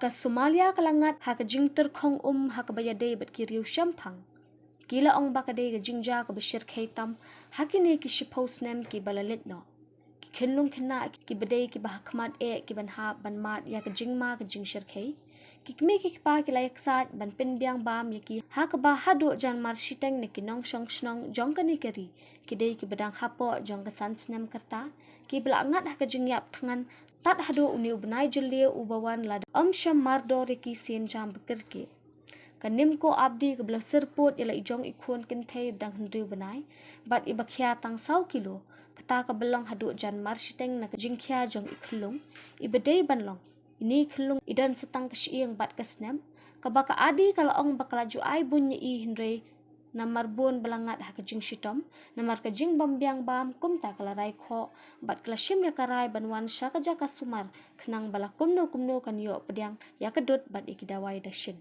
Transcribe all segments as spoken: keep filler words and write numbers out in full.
Ka Somalia ka la ngat ha ka jingtyrkhong um ha kaba ïadei bad ki riew shemphang. Ki la ong ba ka dei ka jingjia kaba shyrkhei tam ha kine ki shiphew snem kiba la leit noh. Ki khyllung khynnah kiba dei kiba ha khmat eh ki ban hap ban mad ïa ka jingma ka jingshyrkhei. Ki kmie ki kpa ki la ïaksaid ban pynbiang bam ïa ki ha kaba haduh jan mar shiteng na ki nongshong shnong jong kane ka ri ki dei kiba dang hapoh jong ka san snem ka rta kiba la ngat ha ka jingïap thngan tad haduh une u bnai Jylliew uba wan lada ym shym mardor ïa ki sienjam ba kyrkieh. Ka Nimco Abdi kaba la syrpud ïa la i jong i khun kynthei ba dang hynriew bnai bad iba khia tang saw kilo, kata kaba long haduh jan mar shiteng na ka jingkhia jong i khyllung iba dei ban long. Ine i khyllung i don sa tang ka shyieng bad ka snem, kaba ka Adi ka la ong ba ka la ju ai buiñ ïa i hynrei namar bun ba la ngat ha ka jingshitom, namar ka jingbym biang bam kumta ka la rai khoh bad ka la shim ïa ka rai ban wan sha ka jaka sumar khnang ba la kumno kumno kan ïoh pdiang ïa ka dud bad ïa ki dawai dashin.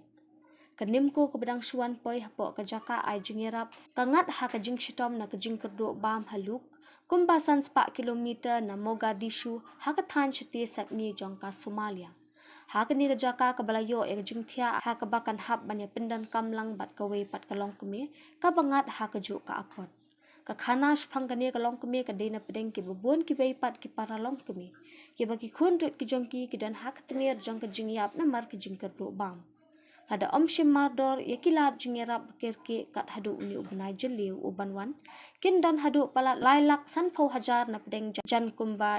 Ka Nimco kaba dang shu wan poi hapoh ka jaka ai jingïarap ka ngat ha ka jingshitom na ka jingkyrduh bam ha Luk, kumba san spah kilometer na Mogadishu ha ka thaiñ shathie sepngi jong ka Somalia. Ha kane ka jaka kaba la ïoh ïa ka jingthiah ha kaba kan hap ban ïa pyndonkam lang bad kawei pat ka longkmie kaba ngat ha kajuh ka apot. Ka khana shaphang kane ka longkmie ka dei na pdeng kiba bun kiwei pat ki para longkmie kiba ki khun ruh ki jong ki ki don ha ka tmier jong ka jingïap namar ka jingkyrduh bam. Lada ym shym mardor ïa ki lad jingïarap ba kyrkieh kat haduh une u bnai Jylliew uban wan, kin don haduh palat lai lak sanphew hajar na pdeng jan kumba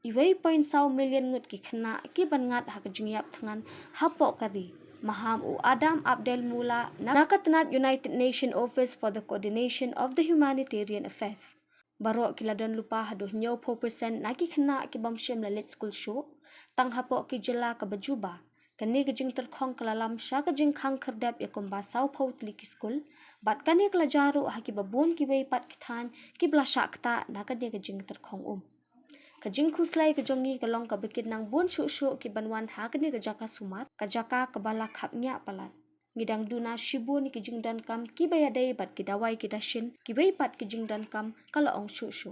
iwei point saw million ngut ki khynnah ki ban ngat ha ka jingïap thngan hapoh ka ri. Maham u Adam Abdel Mula na ka tnat United Nations Office for the Coordination of the Humanitarian Affairs. Baroh ki la don lypa haduh hynñiewphew percent na ki khynnah ki bym shym la leit skul shuh, tang hapoh ki jylla kaba juba. Kane ka jingtyrkhong ka la lam sha ka jingkhang khyrdep ïa kumba sawphew tylli ki skul, bad kane ka la jia ruh ha kiba bun kiwei pat ki thaiñ kiba la shah ktah na kane ka jingtyrkhong um. Ka jingkhuslai ka jong ngi ka long kaba kin nang bun shuh shuh ki ban wan ha kane ka jaka sumar, ka jaka kaba la khapngiah palat. Ngi dang duna shibun ïa ki jingdonkam kiba ïadei bad ki dawai ki dashin, kiwei pat ki jingdonkam, ka la ong shuh shuh.